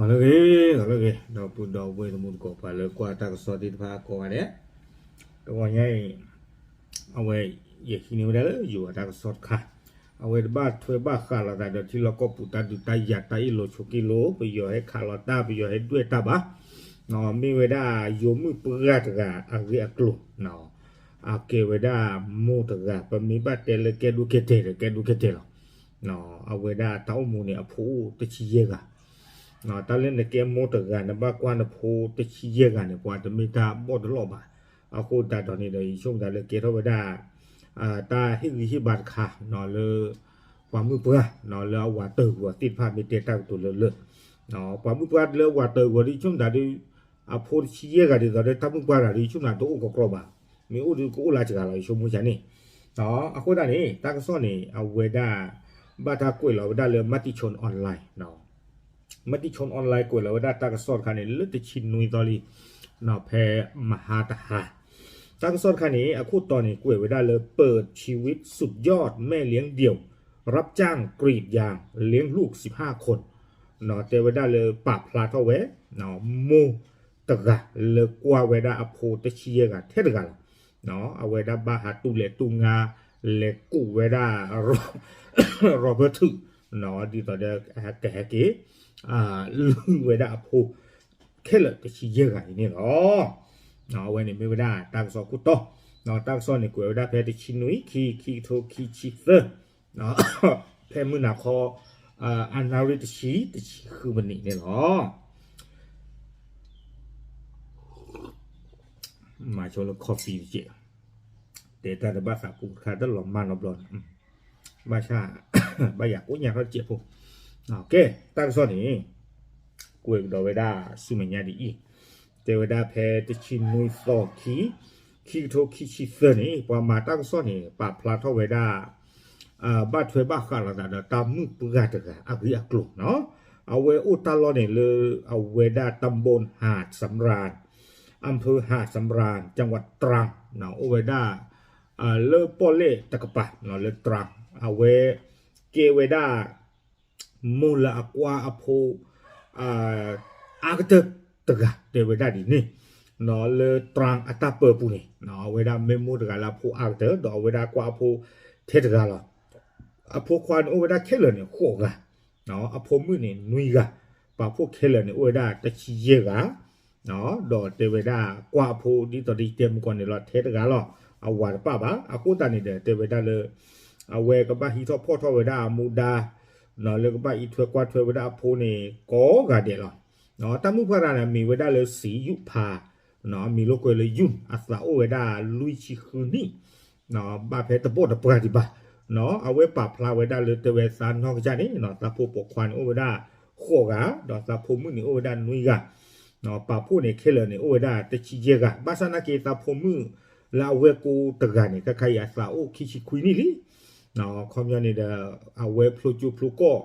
ဂီၤလၢအဂ့ၤ ဂီၤလၢအဂ့ၤ ဒီပုၢ်ဒီဝဲၢ်တံၤသကိး ပှၤလၢကွၢ်တၢ်ကစီၣ်သ့ၣ်တဖၣ်ကိးဂၤဒဲး, တဂီၤညါအံၤ အဝဲ ယဟံးန့ၢ်ဝဲဒၣ်လၢယိၤအတၢ်ကစီၣ်တခါ, အဝဲတဘၣ်ထွဲဘၣ်ဃးလိာ်သးဒီးထံလီၢ်ကီၢ်ပူၤတၢ်ဒုးတၢ်ယၤတၢ်အ့ၣ်လိာ်ဆိးက့လိာ် ပယီၤဟဲခးလီၤတၢ် ပယီၤဟဲဒွဲၣ်တၢ်ဘၣ်, မ့ၢ်ဝဲဒၣ်ယိၤမုၣ်ပှၢ်တဂၤအဂ့ၢ်အကျိၤ အကဲဝဲဒၣ်မိၢ်တဂၤ ပမ့ၢ်ဘၣ်တဲလၢကဲဒိၣ်ကဲတဲာ်ဒီးကဲဒိၣ်ကဲတဲာ်လီၤ. အဝဲဒၣ်တၢ်အိၣ်မူန့ၣ် အဖိအိၣ်တဆံယဲၢ်ဂၤ, တၢ်လၢနကဲမိၢ်တဂၤ နဘၣ်ကွၢ်နဖိတဆံယဲၢ်ဂၤန့ၣ် ပှၤတမ့ၢ်တၢ်ဘီၣ်တလီၢ်ဘၣ်. အဃိသတးဒီးန့ၣ်ဒီး ယဆိကမိၣ်သးလၢကဲထီၣ်ဝဲဒၣ် တၢ်ဟ့ၣ်ဂံၢ်ဟ့ၣ်ဘါတခါ လၢ ပှၤမုၣ်ပှၢ် လၢအဝၤတၢၢ်ဂီၤသ့ၣ်တဖၣ်မ့ၢ်တဲတၢ်ကတိၤလၢလၢ ပှၤမုၣ်ပှၢ်လၢအဝၤတၢၢ်ဂီၤဒီး ယဆိကမိၣ်သးဒီး အဖိတဆံယဲၢ်ဂၤဒ်သိးဒီး တၢ်မုၣ်ပှၢ်တဂၤဒီး ယဆိကမိၣ်သးတအိၣ်ကီကီဘၣ်, မ့ၢ်အိၣ်ဒီးကအိၣ်လၢစှၤဂၤလီၤ ယဆိကမိၣ်န့ၣ်. အဃိသတးန့ၣ် တၢ်ကစီၣ်န့ၣ် အဝဲဒၣ် ဘၣ်တၢ်ကွဲးလီၤဝဲဒၣ်လၢ Matichon Online, Matichon Online ကွဲးလီၤဝဲဒၣ်တၢ်ကစီၣ်တခါန့ၣ် လၢတဆံနွံသီလံ ဖဲမဟါတဟါ တၢ်ကစီၣ်တခါန့ၣ် အခိၣ်တီန့ၣ် ကွဲးဝဲဒၣ်လၢ เปิดชีวิตสุดยอดแม่เลี้ยงเดี่ยว รับจ้างกรีดยางเลี้ยงลูกสิบห้าคน တဲဝဲဒၣ်လၢပာ်ဖျါထီၣ်ဝဲ မိၢ်တဂၤ လၢကွၢ်ဝဲဒၣ်အဖိတဆံယဲၢ်ဂၤထဲတဂၤလီၤ. အဝဲဒၣ်ဘၣ်ဟးတူၢ်လဲၤတူၢ်ငါ လဲၤကူးဝဲဒၣ် ရီဘၢၣ်ထူး ဒ်သိးဒီး ကဟဲက့ၤ လုၢ်ဝဲဒၣ်အဖိ ခဲလၢာ်တဆံယဲၢ်ဂၤအံၤန့ၣ်လီၤ. အဝဲန့ၣ်မ့ၢ်ဝဲဒၣ်တၢ်ကစီၣ်ခိၣ်တီ, တၢ်ကစီၣ်န့ၣ်ကွဲးဝဲဒၣ်ဖဲတဆံနွံ ခံ ခံကထိခံဆံသၢ ဖဲမုၢ်နၤခီ အနၣ်ရံၣ်တဆံ တဆံဃုမံးနံးန့ၣ်လီၤ. မၤဆိလၢ coffee တကဲး, တဲတၢ်တဘၣ်သးကူတခါတလီၤမၢ်နီတဘျီန့ၣ်, ဘၣ်ဆၣ် ဘၣ်ယၤကိးညါထီၣ်တကဲးဖိ, ကဲ တၢ်ကစီၣ်န့ၣ် ကွဲးကဒီးဝဲဒၣ်ဆူမဲာ်ညါဒ်အံၤ, တဲဝဲဒၣ်ဖဲတဆံနွံသီခံ ခံကထိခံဆံသၢန့ၣ် ပှၤမၤတၢ်ကစီၣ်န့ၣ် ပာ်ဖျါထီၣ်ဝဲဒၣ် ဘၣ်ထွဲဘၣ်ဃးလိာ်သးဒီးတၢ်မုၣ်ပှၢ်တဂၤအဂ့ၢ်အကျိၤနီၤ, အဝဲအိၣ်တၢ်လီၢ်န့ၣ်လၢ အဝဲဒၣ် ตำบลหาดสำราญ อำเภอหาดสำราญ จังหวัดตรัง အိၣ်ဝဲဒၣ် လၢပီၣ်လဲၣ်တကပၤ လၢ ตรัง အဝဲ ကဲဝဲဒၣ် မိၢ်လၢအကွၢ်အဖိ အါကတၢၢ်တဂၤ တဲဝဲဒၣ်ဒ်န့ၣ်, လၢ ตรัง အတၢ်ပၢပူၤန့ၣ် အဝဲဒၣ်မ့ၢ်မိၢ်တဂၤလၢအဖိအါကတၢၢ် ဒီးအဝဲဒၣ်ကွၢ်အဖိထဲတဂၤလီၤ. အဖိခွါန့ၣ်အိၣ်ဝဲဒၣ်ခဲလၢာ်န့ၣ်ဃိးဂၤ, အဖိမုၣ်န့ၣ်နွံဂၤ, ပာ်ဖှိၣ်ခဲလၢာ်န့ၣ်အိၣ်ဝဲဒၣ်တဆံယဲၢ်ဂၤ ဒီးတဲဝဲဒၣ်ကွၢ်အဖိဒ်သိးဒီးတဲမုၢ်ကီၢ်န့ၣ်လီၤထဲတဂၤလီၤ, အဝၤတပၣ်ဘၣ်. အဃိသတးန့ၣ်ဒီး တဲဝဲဒၣ်လၢ အဝဲကဘၣ်ဟံးထီၣ်ဖီၣ်ထီၣ်ဝဲဒၣ်အမူဒါ လၢကဘၣ်အံးထွဲကွၢ်ထွဲဝဲဒၣ်အဖိန့ၣ်ကိးဂၤဒဲးလီၤ. တၢ်မုၣ်ပှၢ်တဂၤန့ၣ် အမံၤဝဲဒၣ်လၢ စံယုၣ်ဖး အမံၤလိာ်ကွဲလၢ ယုၣ် အသးအိၣ်ဝဲဒၣ်လွံၢ်ဆံဃုနံၣ် ဘၣ်ဖဲတဘီၣ်တပှၢ်ဒံးဘၣ်, အဝဲပာ်ဖျါဝဲဒၣ်လၢတဲဝဲသးနီၢ်ကစၢ်န့ၣ် သးဖိပိာ်ခွါန့ၣ်အိၣ်ဝဲဒၣ်ဃိးဂၤ ဒီးသးဖိမုၣ်န့ၣ်အိၣ်ဝဲဒၣ်နွံဂၤ, ပာ်ဖှိၣ်န့ၣ်ခဲလၢာ်န့ၣ်အိၣ်ဝဲဒၣ်တဆံယဲၢ်ဂၤ, ဘၣ်ဆၣ်နာ်က့သးဖိမုၣ်လၢအဝဲၢ်ကိတဂၤန့ၣ် ခဲခါအံၤအသးအိၣ်ခံဆံခွံနံၣ်လံ ခီပညီန့ၣ်ဒီး အဝဲဖျိကၠိဖျိကီၢ်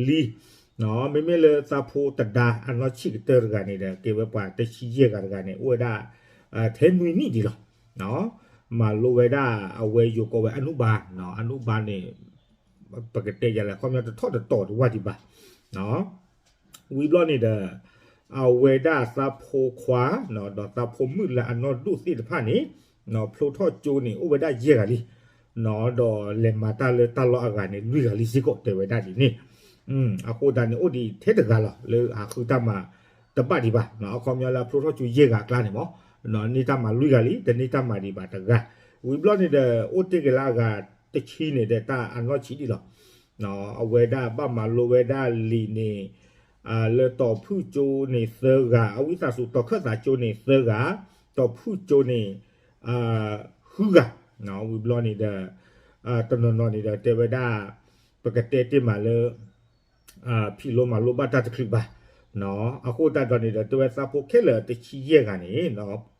လံ, မ့မ့ၢ်လၢသးဖိတဒါအနီၢ်ဆံးကတၢၢ်တဂၤန့ၣ်ဒီး ကဲဝဲပှၤတဆံယဲၢ်ဂၤတဂၤန့ၣ် အိၣ်ဝဲဒၣ် ထဲနွံနံၣ်ဒံးလီၤ. မၤလိဝဲဒၣ်အဝဲယိၤကိးဝဲ อนุบาล, အနုဘၣ်န့ၣ် ပကတဲယၤလဲၣ် ခီပညီတထီၣ်တတီၤတဝၢ်ဒံးဘၣ်. ဝံၤဘျီန့ၣ်ဒီး အဝဲဒၣ်သးဖိခွါ ဒီးသးဖိမုၣ်လၢအနီၢ်ဒိၣ်သ့ၣ်တဖၣ်န့ၣ် ဖျိထီၣ်ကၠိန့ၣ် အိၣ်ဝဲဒၣ်ယဲၢ်ဂၤလံ, ဒီးလဲၤမၤတၢ်လၢတၢ်လီၢ်အဂၤန့ၣ် လွံၢ်ဂၤလံစ့ၢ်ကီး တဲဝဲဒၣ်ဒ်န့ၣ်. အဃိသတးန့ၣ် အိၣ်ဒံးထဲတဂၤလီၤ လၢအဃုတၢ်မၤတဘၣ်ဒံးဘၣ်, အခီပညီလၢအဖျိထီၣ်ကၠိယဲၢ်ဂၤအကျါန့ၣ်မ့ၢ် န့ၢ်တၢ်မၤလွံၢ်ဂၤလံ တန့ၢ်တၢ်မၤဒံးဘၣ်တဂၤ, ဝံၤဘျီန့ၣ်ဒီး အိၣ်တ့ၢ်က့ၤလၢအဂၤတဆံန့ၣ်ဒီး တၢ်အနီၢ်ဆံးဒံးလီၤ. အဝဲဒၣ်ဘၣ်မၤလိဝဲဒၣ်လံာ်န့ၣ် လၢတီၤဖုၣ်ကၠိန့ၣ်သၢဂၤ, အဝံသးစူၤ တီၤခၢၣ်သးကၠိန့ၣ်သၢဂၤ, တီၤဖုၣ်ကၠိန့ၣ် ဃုဂၤ, ဝံၤဘျီန့ၣ်ဒီး တနီၤနီၤန့ၣ်ဒီးတဲဝဲဒၣ် ပကတဲတ့ၢ်မးလၢ ဖံးလိမၤလိဘၣ်တၢ်တချုးဘၣ်, အဃိသတးဒီးန့ၣ်ဒီး တဲဝဲသးဖိခဲလၢာ်တဆံယဲၢ်ဂၤန့ၣ်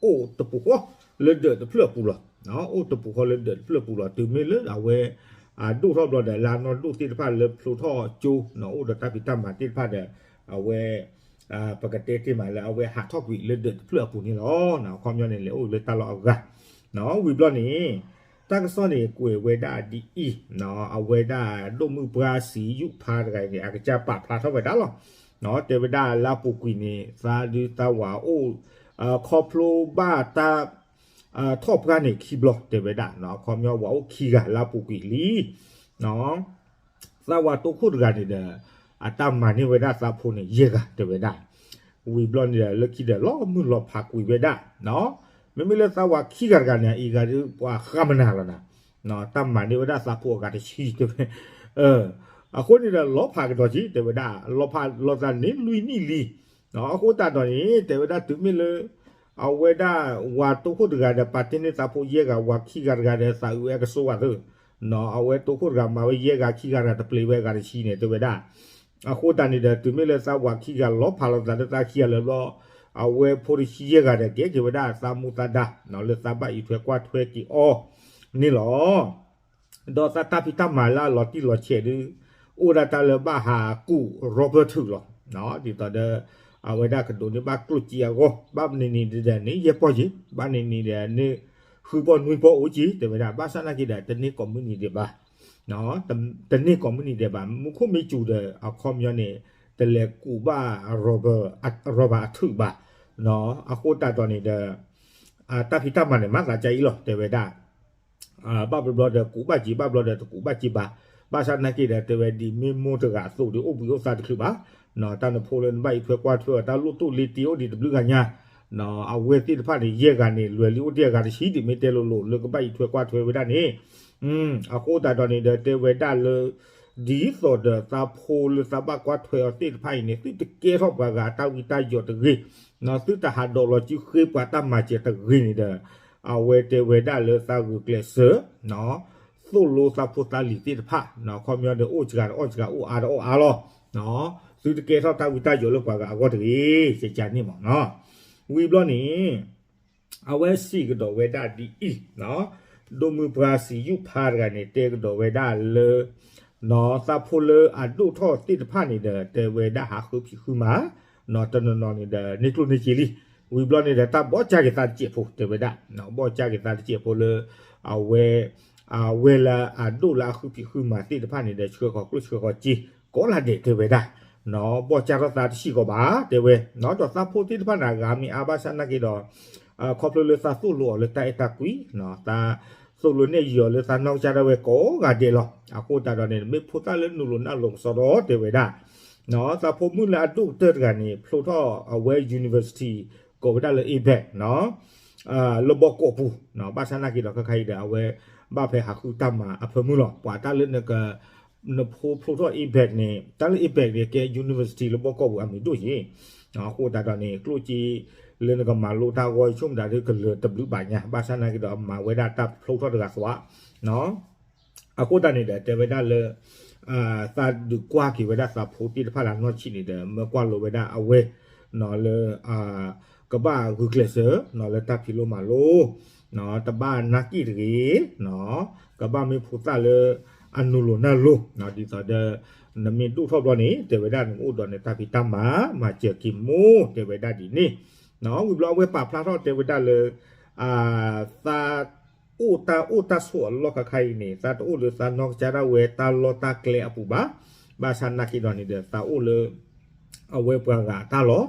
အိၣ်တပူၤဃီလၢဒၢးတဖျၢၣ်အပူၤလီၤ. အိၣ်တပူၤဃီလၢဒၢးတဖျၢၣ်အပူၤလီၤ. တုၤမ့ၢ်လၢအဝဲ ဒိၣ်ထီၣ်ဘျီဒီး လၢအနီၢ်ဒိၣ်သ့ၣ်တဖၣ်လၢဖျိထီၣ်ကၠိ အိၣ်ဒီးတၢ်ဖံးတၢ်မၤသ့ၣ်တဖၣ်ဒီး အဝဲ ပကတဲတ့ၢ်မးလၢအဝဲဟးထီၣ်ကွံာ်လၢဒၢးတဖျၢၣ်အပူၤန့ၣ်လီၤ. အခီပညီန့ၣ်လဲၤအိၣ်လၢတၢ်လီၢ်အဂၤ, ဝံၤဘျီန့ၣ် တၢ်ကစီၣ်န့ၣ်ကွဲးဝဲဒၣ်ဒ်အံၤ, အဝဲဒၣ်ဒိၣ်မုၣ်ပှၢ်စံယုၣ်ဖးတဂၤအံၤန့ၣ် အကစၢ်ပာ်ဖျါထီၣ်ဝဲဒၣ်လီၤ. တဲဝဲဒၣ်လၢအပူၤကွံာ်န့ၣ် သးဒုးသးဝၤအိၣ် ခီဖျိဘၣ်တၢ် ထီၣ်ပှၢ်န့ၣ်ခံဘျီ တဲဝဲဒၣ် အခီပညီဝၤအိၣ်ခံဂၤလၢအပူၤကွံာ်လံ သးဝၤတိခိၣ်တဂၤန့ၣ်ဒီး အတၢ်မၤန့ၢ်ဝဲဒၣ်သးဖိန့ၣ် ယဲၢ်ဂၤ တဲဝဲဒၣ်. ဝံၤဘျီန့ၣ်ဒီး လၢခံဒီးလီၤမုၢ်လီၤဖးကွံာ်ဝဲဒၣ်, မ့မ့ၢ်လၢသးဝၤခံဂၤတဂၤန့ၣ် အံၤဂၤဒုးပှၤဃါမနၤလီၤနၤ, တၢ်မၤန့ၢ်ဝဲဒၣ်သးဖိအဂၤတဆံ တဲဝဲ. အဃိန့ၣ်ဒီး လီၤဖးကဒီးက့ၤ တဲဝဲဒၣ်, လီၤဖးလီၤသးန့ၣ်လွံၢ်နံၣ်လံ. အဃိသတးဒီးန့ၣ် တဲဝဲဒၣ်တုၤမ့ၢ်လၢ အဝဲဒၣ်ဝၤတိခိၣ်တဂၤဒီး ပာ်တ့ၢ်န့ၢ်သးဖိယဲၢ်ဂၤ ဝၤခံဂၤတဂၤဒီး သးအုးအဲကစိဝဲသ့ၣ်, အဝဲတိခိၣ်တဂၤမၤဝဲယဲၢ်ဂၤ ခံဂၤတဂၤတပျ့ၤဝဲအဂၤတဆံန့ၣ် တဲဝဲဒၣ်. အဃိသတးန့ၣ်ဒီး တုၤမ့ၢ်လၢသးဝၤခံဂၤလီၤဖးလီၤသးလၢသးခံဂၤလၢာ်ဘျီ, အဝဲဖိတဆံယဲၢ်ဂၤဒီးကဲက့ၤဝဲဒၣ်သးမူသးဒါ, လၢသးဘၣ်အံးထွဲကွၢ်ထွဲက့ၤအီၤန့ၣ်လီၤ. ဒီးသးတၢ်ဖံးတၢ်မၤလၢအလီၤတံၢ်လီၤဆဲးဒုး အိၣ်ဒၣ်တၢ်လၢဘၣ်ဟးကူး Robert ထုးလီၤ. ဒ်သိးဒီး အဝဲဒၣ်ကဒိးန့ၢ်ဘၣ်ကျိၣ်စ့အဂီၢ် ဘၣ်နံၤနံၤဒီးန့ၣ် ယဲၢ်ပီၢ်က့ၤ, ဘၣ်နံၤနံၤဒီးန့ၣ် ဃုပီၢ်နွံပီၢ်အိၣ်က့ၤ တဲဝဲဒၣ်. ဘၣ်ဆၣ်နာ်က့ဒီး တန့ၢ်ကိးမုၢ်နံၤဒဲးဘၣ်, တန့ၢ်ကိးမုၢ်နံၤဒဲးဘၣ်. မူခိၣ်မ့ၢ်စူၤဒီး အခီပညီန့ၣ် တလဲၤကူးဘၣ် Robert အထုးဘၣ်. အဃိသတးဒီးန့ၣ်ဒီး တၢ်ဖံးတၢ်မၤန့ၣ် မၤသးကါအံၤလီၤ တဲဝဲဒၣ်. ဘၣ်ဘျီဘျီဒီးကူးဘၣ်က့ၤ ဘၣ်ဘျီဒီးတကူးဘၣ်က့ၤဘၣ်. ဘၣ်ဆၣ်နာ်က့ဒီး တဲဝဲဒ်မ့ၢ်မိၢ်တဂၤအသိးဒီး အိၣ်ဘှံးအိၣ်သါတချုးဘၣ်, တၢ်နဖိလၢနဘၣ်အံးထွဲကွၢ်ထွဲအီၤ တၢ်လိၣ်တိၢ်လ့တ့အိၣ်ဒံးတဘျုးဂၤညါ, အဝဲသ့ၣ်တဖၣ်န့ၣ် ယဲၢ်ဂၤန့ၣ် လွဲၤလံအိၣ်တ့ၢ်အဂၤတဆံ ဒ်မ့ၢ်တဲလိၤလိၤလၢကဘၣ်အံးထွဲကွၢ်ထွဲဝဲဒၣ်န့ၣ် အဃိသတးဒီးန့ၣ်ဒီး တဲဝဲဒၣ်လၢ ဒ်သိးဒီးသးဖိလၢသးဘၣ်ကွၢ်ထွဲအီၤသ့ၣ်တဖၣ်အံၤန့ၣ် သုတကဲထီၣ်ပှၤဂၤအတၢ်ဝံတၢ်ယိးတဂ့ၤ, သုတဟးဒိးလီၤစုဃ့ပှၤတၢ်မၤစၢၤတဂ့ၤန့ၣ်ဒီး အဝဲတဲဝဲဒၣ်လၢသးဂုာ်ကျဲးစၢး သိၣ်လိသးဖိသးလံၤသ့ၣ်တဖၣ်, ခီပညီဒီးအိၣ်စှၤဒီးအီၣ်စှၤ အိၣ်အါဒီးအီၣ်အါလီၤ. သုတကဲထီၣ်တၢ်ဝံတၢ်ယိးလၢပှၤဂၤအဂီၢ်တဂ့ၤ ကကန့ၣ်မး. ဝံၤဘျီန့ၣ် အဝဲစံးကဒီးဝဲဒၣ်ဒ်အံၤ, ဒိၣ်မုၢ်ပှၢ်စံးယူၣ်ဖးတဂၤန့ၣ် တဲကဒီးဝဲဒၣ်လၢ သးဖိလၢအဒိၣ်ထီၣ်သ့ၣ်တဖၣ်န့ၣ်ဒီး တဲဝဲဒၣ်ဟးဃုဖံးဃုမၤ, တနီၤနီၤန့ၣ်ဒီး န့ၢ်ကျိၣ်န့ၢ်စ့လံ. ဝံၤဘျီန့ၣ်ဒီး တၢ်ဘီၣ်ကၢ်က့ၤသးတစဲးဖိ တဲဝဲဒၣ်, ဘီၣ်ကၢ်က့ၤသးတစဲးဖိလၢ အဝဲ အဝဲလၢအဒိၣ်လၢအဃုဖံးဃုမၤသ့ၣ်တဖၣ်န့ၣ်ဒီး ဆှၢဃီၤကျိၣ်ဆှၢဃီၤစ့ ကိးလၢဒဲး တဲဝဲဒၣ်, ဘီၣ်ကၢ်ထီၣ်သးတဆံးကီးဘၣ် တဲဝဲ, ဒီးသးဖိသ့ၣ်တဖၣ်န့ၣ် အဂၤမ့ၢ်အါဘၣ်ဆၣ်နာ်က့ဒီး ခီဖျိလၢသးသိၣ်လိအီၤလၢတၢ်အဲၣ်တၢ်ကွံ, သးသိၣ်လိနဲၣ်ယီၤလၢသးနီၢ်ကစၢ်ဒၣ်ဝဲကိးဂၤဒဲးလီၤ. အဃိသတးဒီးန့ၣ် မ့ၢ်ဖိသၣ်လၢနုာ်လီၤနၢ်လီၤကစီဒီး တဲဝဲဒၣ်, သးဖိမုၣ်လၢအဒိၣ်ကတၢၢ်တဂၤန့ၣ် ဖျိထီၣ်အဝဲ university ကိးဝဲဒၣ်လၢ ABAC လၢဘီကီးပူၤ, ဘၣ်ဆၣ်နာ်က့ဒီး ခဲခါအံၤဒီး အဝဲဘၣ်ဖဲဟးဃုတၢ်မၤအဖၢမုၢ်လီၤ. ပှၤတၢ်လၢနက နဖိဖျိထီၣ် ABAC န့ၣ် တၢ်လၢ ABAC န့ၣ် ကဲ university လၢဘီကီးပူၤအမံၤဒိၣ်ယ့ၣ်, အဃိသတးဒီးန့ၣ် ကျိၣ်စ့လၢနကမၤလိတၢ်ဂီၢ်ဆိကမိၣ်တၢ်ဒုးကလၢၤတဘျုးဘၣ်ညါ, ဘၣ်ဆၣ်နာ်က့ဒီး အမၤဝဲဒၣ်တၢ်ဖျိထီၣ်တဂၤသွး အဃိသတးန့ၣ်ဒီး တဲဝဲဒၣ်လၢ သးဒုးကွၢ်က့ၤဝဲဒၣ်သးဖိသ့ၣ်တဖၣ်လၢအနီၢ်ဆံးန့ၣ်ဒီး မၢကွၢ်လိဝဲဒၣ်အဝဲ လၢ ကဘၣ်ဂုာ်ကျဲးစၢးလၢတၢ်ဖံးလိမၤလိ, တဘၣ်နာ်က့ၣ်တဂ့ၤ, ကဘၣ်မ့ၢ်ဖိသၣ်လၢအနုာ်လီၤနၢ်လီၤ, ဒ်သိးဒီး နမ့ၢ်ဒိၣ်ထီၣ်ဘျီန့ၣ် တဲဝဲဒၣ်နကအိၣ်ဒီးနတၢ်ဖံးတၢ်မၤ မၤစၢၤက့ၤမိၢ် တဲဝဲဒၣ်ဒ်န့ၣ်, ဝံၤဘျီအဝဲပာ်ဖျါထီၣ်တဲဝဲဒၣ်လၢ သး အိၣ်တၢ်အိၣ်တၢ်ဆိးအလီၢ်ခါခါအံၤန့ၣ် သးတအိၣ်လၢသးနီၢ်ကစၢ်ဒၣ်ဝဲတၢ်လီၢ်တၢ်ကျဲအပူၤဘၣ်, ဘၣ်ဆၣ်နာ်က့ဒီးန့ၣ်ဒီး သးအိၣ်လၢ အဝဲပှၤဂၤအတၢ်လီၢ်,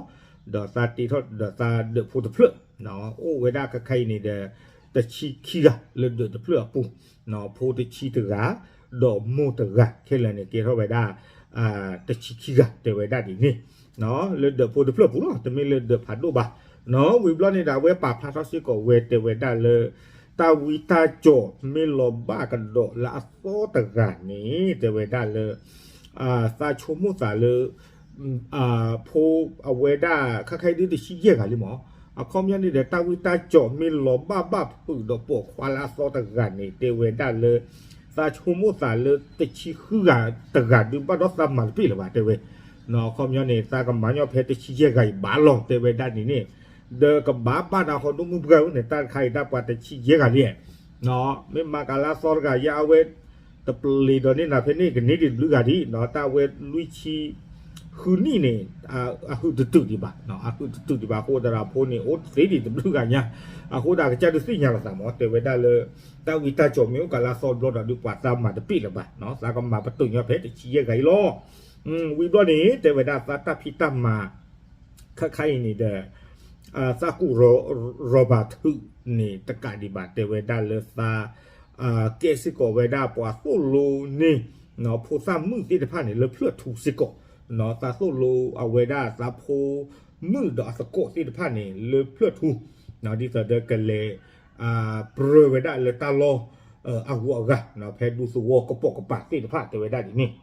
ဒီးသးတ့ထီၣ်ဒီးသးဒၢးဖိတဖျၢၣ်, အိၣ်ဝဲဒၣ်ခါခါအံၤန့ၣ်ဒီး တဆံခံဂၤလၢဒၢးတဖျၢၣ်အပူၤ, ဖိတဆံတဂၤ, ဒီးမိၢ်တဂၤ ခဲလၢာ်န့ၣ် ကဲထီၣ်ဝဲဒၣ် တဆံခံဂၤ တဲဝဲဒၣ်ဒ်န့ၣ် လၢဒၢးဖိတဖျၢၣ်ပူၤလီၤ, တမ့ၢ်လၢဒၢးဖးဒိၣ်ဘၣ်. ဝံၤဘျီန့ၣ်ဒီး အဝဲပာ်ဖျါထီၣ်စ့ၢ်ကီးဝဲတဲဝဲဒၣ်လၢ တၢ်ဝံတၢ်ကၠီၣ်မ့ၢ်လီၤဘၣ်ကဒီးလၢအသီတဂၤန့ၣ် တဲဝဲဒၣ်လၢ သးဆိကမိၣ်သးလၢ ဖိအဝဲဒၣ် ခါခါအံၤဒ်တဆံယဲၢ်ဂၤလံမး, အခီပညီန့ၣ်ဒီး တၢ်ဝံတၢ်ကၠီၣ်မ့ၢ်လီၤဘၣ်ဘၣ်ဖုးဒီးပိာ်ခွါလၢအသီတဂၤန့ၣ် တဲဝဲဒၣ်လၢ သးဆိကမိၣ်သးလၢတဆံဃုဂၤတဂၤဒုးဘၣ်ဒီးသးမၤတပ့ၢ်လၢၤဘၣ် တဲဝဲ, အခီပညီန့ၣ် သးကမၤညီဖဲတဆံယဲၢ်ဂၤအံၤဘၣ်လီၤ တဲဝဲဒၣ်န့ၣ်န့ၣ်, ဒီးကဘၣ်ဘၣ်နၤဃီဒိၣ်မုၢ်ပှၢ်ဧၢန့ၣ် တၢ်တခါအံၤဒၣ်ပှၤတဆံယဲၢ်ဂၤလံ မ့ၢ်မၤကလၢအသီတဂၤယါအဝဲ တပျ့ၤဒီးန့ၢ်နၤဖဲန့ၣ် ကန့ၢ်ဒံးတဘျုးဂၤဒံး, တၢ်ဝဲလွံၢ်ဆံဃုနံၣ်န့ၣ် အဟုးတတုာ်ဒံးဘၣ်, အဟုးတတုာ်ဒံးဘၣ်အဃိသတးဒီး အဖိန့ၣ်အိၣ်သ့ဒံးတဘျုးဂၤညါ, အဃိသတးကစၢ်ဒုးသ့ၣ်ညါလီၤသးမး တဲဝဲဒၣ်လၢ တၢ်ဝံတၢ်ကၠီၣ်မ့ၢ်အိၣ်ကလၢအသီတဘျီဒီး ဒုးပှၤသးမၤတပ့ၢ်လၢၤဘၣ်, သးကမၤပတုာ်ညီဖဲတဆံယဲၢ်ဂၤအံၤလီၤ. ဝံၤဘျီန့ၣ် တဲဝဲဒၣ်သးတၢ်ဖံးတၢ်မၤ ခါခါအံၤန့ၣ်ဒီး သးကူၣ်ရီၣ်ဘၣ်ထုးန့ၣ် တကးဒံးဘၣ် တဲဝဲဒၣ်လၢသး ကဲစ့ၢ်ကီးဝဲဒၣ်ပှၤသိၣ်လိန့ၢ် ဖိသၣ်မုၣ်သ့ၣ်တဖၣ်န့ၣ် လၢဖျၢၣ်ထူစ့ၢ်ကီး, သးသိၣ်လိအဝဲဒၣ်သးဖိမုၣ်ဒီးအသကိးသ့ၣ်တဖၣ်န့ၣ် လၢဖျၢၣ်ထူ, ဒ်သိးဒီးကလဲၤ ပြၢဝဲဒၣ်လၢတၢ်လီၢ်အဂုၤအဂၤ ဖဲဒူသဝီကပိာ်ကပၤသ့ၣ်တဖၣ် တဲဝဲဒၣ်ဒ်န့ၣ်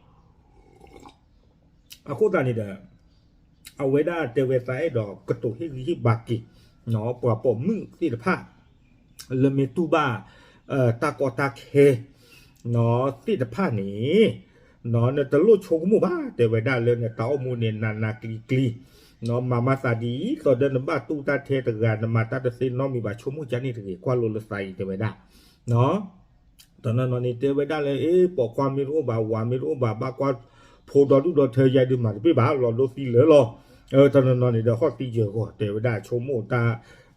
အဃိသတးန့ၣ်ဒီး အဝဲဒၣ်တဲဝဲသးအဲၣ်ဒိးကတိၤဟ့ၣ်ဂံၢ်ဟ့ၣ်ဘါက့ၤ ပှၤပိာ်မုၣ်သ့ၣ်တဖၣ် လၢမ့ၢ်တူၢ်ဘၣ် တၢ်ကီတၢ်ခဲ သ့ၣ်တဖၣ်န့ၣ် နတလိၣ်ဆိကမိၣ်ဘၣ် တဲဝဲဒၣ်လၢနတၢ်အိၣ်မူန့ၣ် နးနးကျံၤကျံၤ မၤမၤသးဒ်သိးဒီး နဘၣ်တူၢ်တၢ်ထဲတဂၤ နမၤတၢ်တသ့နီတမံၤဘၣ် ဆိကမိၣ်ကန့ၣ်တဂ့ၤ ကွၢ်လိလၢသးအံၤ တဲဝဲဒၣ် တနီၤနီၤန့ၣ် တဲဝဲဒၣ်လၢ အ့ ပိာ်ခွါမ့ၢ်တအိၣ်ဘၣ် ဝၤမ့ၢ်တအိၣ်ဘၣ် ဘၣ်ကွၢ်ဖိဒီဒူၣ်ဒီထၢယါဒုးမၤတပ့ၢ်ဘၣ် လီၤဒိသံလၢာ်လီၤ. တနီၤနီၤန့ၣ်ဒီး ဟီၣ်သံယၢၤဂီၤ တဲဝဲဒၣ်ဆိကမိၣ်တၢ်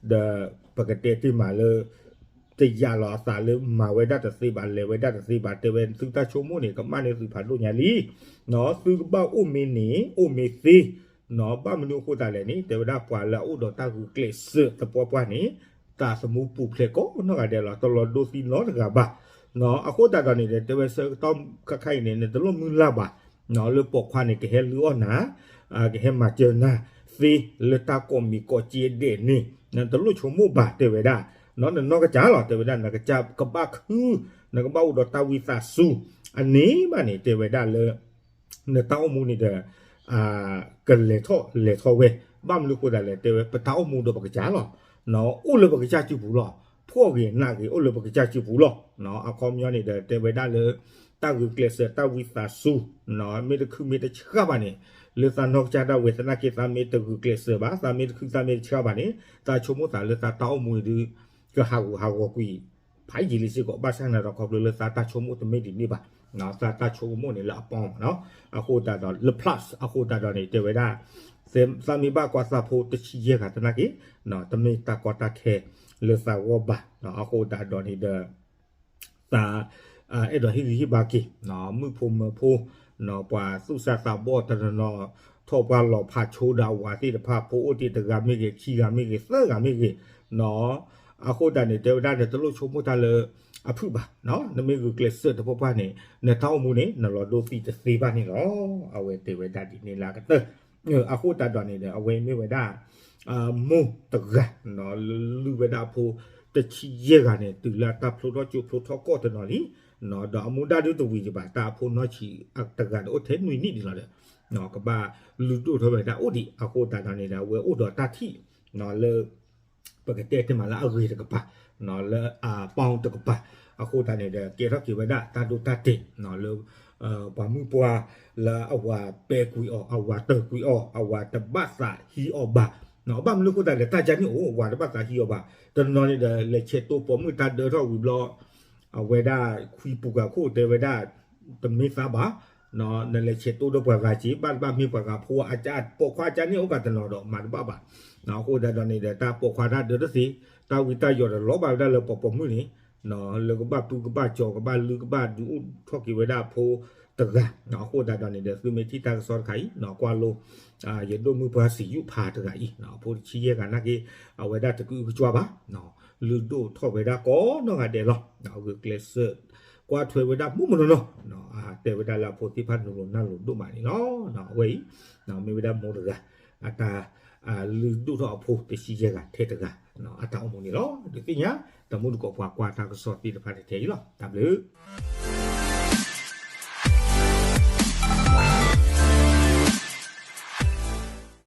ဒီးပကတဲတ့ၢ်မးလၢ တယာ်လီၤအသးလၢမၤဝဲဒၣ်တသ့ဘၣ် လဲၤဝဲဒၣ်တသ့ဘၣ် တဲဝဲသုတၢ်ဆိကမိၣ်န့ၣ် ကမၣ်န့ၢ်သုဖးဒိၣ်ညါလံ. သုကဘၣ်အိၣ်မ့ၢ်န့ၣ် အိၣ်မ့ၢ်သ့ ဘၣ်မနုၤအဃိသတးလဲၣ်န့ၣ် တဲဝဲဒၣ်ပှၤလၢအအိၣ်ဒီးတၢ်ဂုာ်ကျဲးစၢးသပှၢ်ပှၢ်န့ၣ် သးသမူပူၤဖျဲးကိးနီၢ်ဂၤဒဲးလီၤ တလီၤဒိသံနီတဂၤဘၣ်. အဃိသတးဒီးန့ၣ်ဒီး တဲဝဲဆၢကတီၢ်ခါခါအံၤန့ၣ် နတလိၣ်မုၢ်လၢ်ဘၣ် လၢပိာ်ခွါန့ၣ် ကဟဲလုၢ်အီၣ်နၤ ကဟဲမၤစၢၤနၤသ့လၢတၢ်ကိးမံၤကိးစ့ဒဲးန့ၣ် နတလိၣ်ဆိကမိၣ်ဘၣ် တဲဝဲဒၣ် နနီၢ်ကစၢ်လီၤ တဲဝဲဒၣ် နကစၢ်ကဘၣ်ခု နကဘၣ်အိၣ်ဒီးတၢ်ဝံသးစူၤ အန့ၣ်ဘၣ်န့ၣ် တဲဝဲဒၣ်လၢ နတၢ်အိၣ်မူန့ၣ်ဒီး ကလဲၤထီၣ်လဲၤထီၣ်ဝဲ ဘၣ်မနုၤအဃိသတးလဲၣ် တဲဝဲ ပတၢ်အိၣ်မူဒီးပကစၢ်လီၤ. အိၣ်လၢပကစၢ်စုပူၤလီၤ. ဖှီၣ်ဂ့ၤနးဂ့ၤ အိၣ်လၢပကစၢ်စုပူၤလီၤ. အခီပညီန့ၣ်ဒီး တဲဝဲဒၣ်လၢ တၢ်ဂုာ်ကျဲးစၢး တၢ်ဝံသးစူၤ မ့ၢ်တခုမ့ၢ်တဆှၣ်ဘၣ်န့ၣ် လၢသးနီၢ်ကစၢ်ဒၣ်ဝဲသနာ်က့ သးမ့ၢ်တဂုာ်ကျဲးစၢးဘၣ် သးမ့ၢ်တခုသးမ့ၢ်တဆှၣ်ဘၣ်န့ၣ် သးဆိကမိၣ်သးလၢသးတၢ်အိၣ်မူအံၤဒုး ကဟးဂူာ်ဟးဂီၤကွံာ် ဖးယံာ်လံစ့ၢ်ကီး ဘၣ်ဆၣ်န့ၣ်ဒီးခီဖျိလၢသးတၢ်ဆိကမိၣ်တမ့ၢ်ဒ်န့ၣ်ဘၣ်, သးတၢ်ဆိကမိၣ်န့ၣ်လၢအပီမးနီၤ, အဃိသတးဒီးလၢ plus အဃိသတးဒီးန့ၣ် တဲဝဲဒၣ် သးမ့ၢ်ဘၣ်ကွၢ်သးဖိတဆံယဲၢ်ဂၤသနာ်က့ တမ့ၢ်တၢ်ကီတၢ်ခဲလၢသးဂီၢ်ဘၣ်, အဃိသတးဒီးန့ၣ်ဒီး သး အဲၣ်ဒိးဟ့ၣ်ဂံၢ်ဟ့ၣ်ဘါက့ၤ မုၣ်ဖိမၢဖိ ပှၤသူၣ်စၢ်သးဘီၣ်တနီၤနီၤ ထီၣ်ပှၢ်လီၤဖးဆိဒီးအဝၤသ့ၣ်တဖၣ် ဖိအိၣ်တ့ၢ်တဂၤမ့ၢ်ဂ့ၤ ခံဂၤမ့ၢ်ဂ့ၤ သၢဂၤမ့ၢ်ဂ့ၤ, အဃိသတးန့ၣ် တဲဝဲဒၣ်နတလိၣ်ဆိကမိၣ်တၢ်လၢအဖုၣ်ဘၣ်, နမ့ၢ်ဂုာ်ကျဲးစၢးတပှၢ်ပှၢ်န့ၣ် နတၢ်အိၣ်မူန့ၣ် နလီၤဒိသံတသ့ဘၣ်န့ၣ်လီၤ. အဝဲတဲဝဲဒၣ်ဒ်န့ၣ်လၢအကတၢၢ် အဃိသတးဒီးန့ၣ်ဒီး အဝဲမ့ၢ်ဝဲဒၣ် မိၢ်တဂၤ လုၢ်ဝဲဒၣ်အဖိတဆံယဲၢ်ဂၤန့ၣ် တုၤလၢတၢ်ဖျိထီၣ်ကၠိဖျိထီၣ်ကီၢ်တနီၤလံ, ဒီးအမူဒါဒုတဝံၤဒံးဘၣ် တၢ်အဖိနီၢ်ဆံးတဂၤဒီးအိၣ်ထဲနွံနံၣ်ဒံးလီၤဒီး ကဘၣ်လုၢ်ဒိၣ်ထီၣ်ဝဲဒၣ်အိၣ်ဒံး အဃိသတးဒီးန့ၣ်ဒီး အဝဲအိၣ်ဒီးတၢ်ထံၣ် လၢ ပကတဲတ့ၢ်မးလၢအဂ့ၤတကပၤ လၢအပီတကပၤ, အဃိသတးန့ၣ်ဒီး ကဲထီၣ်က့ၤဝဲဒၣ်တၢ်ဒိတၢ်တဲာ် လၢ ပှၤမုၣ်ပှၢ်လၢအဝၤပဲာ်ကွံာ်အီၤ အဝၤတၢၢ်ကွံာ်အီၤ အဝၤတဘၣ်သးဟံးအီၤဘၣ်, ဘၣ်မနုၤအဃိသတးလဲၣ် တၢ်ကန့ၣ်အိၣ် အဝၤတဘၣ်သးဟံးအီၤဘၣ်, တနီၤန့ၣ်ဒီး လဲၤဆဲးတိပိာ်မုၣ်တၢ်ဒၢထီၣ်ဝံၤဘျီ အဝဲဒၣ်ခွံပူၤဂၤခိၣ်တဲဝဲဒၣ် တမ့ၢ်သးဘၣ် နလဲၤဆဲးတိဒီးပှၤဂၤက့ၤ ဘၣ်တဘၣ်မ့ၢ်ပှၤဂၤဖိ ပိာ်ခွါအကန့ၣ်အိၣ်ကတနီၤဒီးမၤတဘၣ်ဘၣ်, အဃိသတးဒီးန့ၣ်ဒီး တၢ်ပိာ်ခွါတၢ်ဒၢတသ့ တၢ်ဝံတၢ်ယိးဒီးလီၤဘၣ်ဝဲဒၣ်လၢပှၤပိာ်မုၣ်န့ၣ် လၢကဘၣ်တူၢ်ကဘၣ်ကီၤ ကဘၣ်လုၢ်ကဘၣ်ဒုးအိၣ်ထီၣ်က့ၤဝဲဒၣ်အဖိတဂၤ, အဃိသတးဒီးန့ၣ်ဒီး သုမ့ၢ်ထံၣ်တၢ်ကစီၣ်တခါအံၤ ကွၢ်လိ ယဒိၣ်မုၣ်ပှၢ်စံးယူၣ်ဖးတဂၤအံၤ အဖိတဆံယဲၢ်ဂၤနာ်က့ အဝဲဒၣ်တကအုကစွါဘၣ် လုၢ်ဒိၣ်ထီၣ်ဝဲဒၣ်ကိးနီၢ်ဂၤဒဲးလီၤ. ဂုာ်ကျဲးစၢး ကွၢ်ထွဲဝဲဒၣ်မုၢ်မနီၤနီၤ တဲဝဲဒၣ်လၢအဖိသ့ၣ်တဖၣ်နုာ်လီၤနၢ်လီၤဒိၣ်မးန့ၣ်လီၤ. အဝဲအံၤ မ့ၢ်ဝဲဒၣ်မိၢ်တဂၤ အတၢ် လုၢ်ဒိၣ်ထီၣ်အဖိတဆံယဲၢ်ဂၤထဲတဂၤ အတၢ်အိၣ်မူန့ၣ်လီၤ. ဒုးသ့ၣ်ညါ တမူတကိးပှၤကွၢ်တၢ်ကစီၣ်သ့ၣ်တဖၣ်ထဲအံၤလီၤ. တၢ်ဘျုး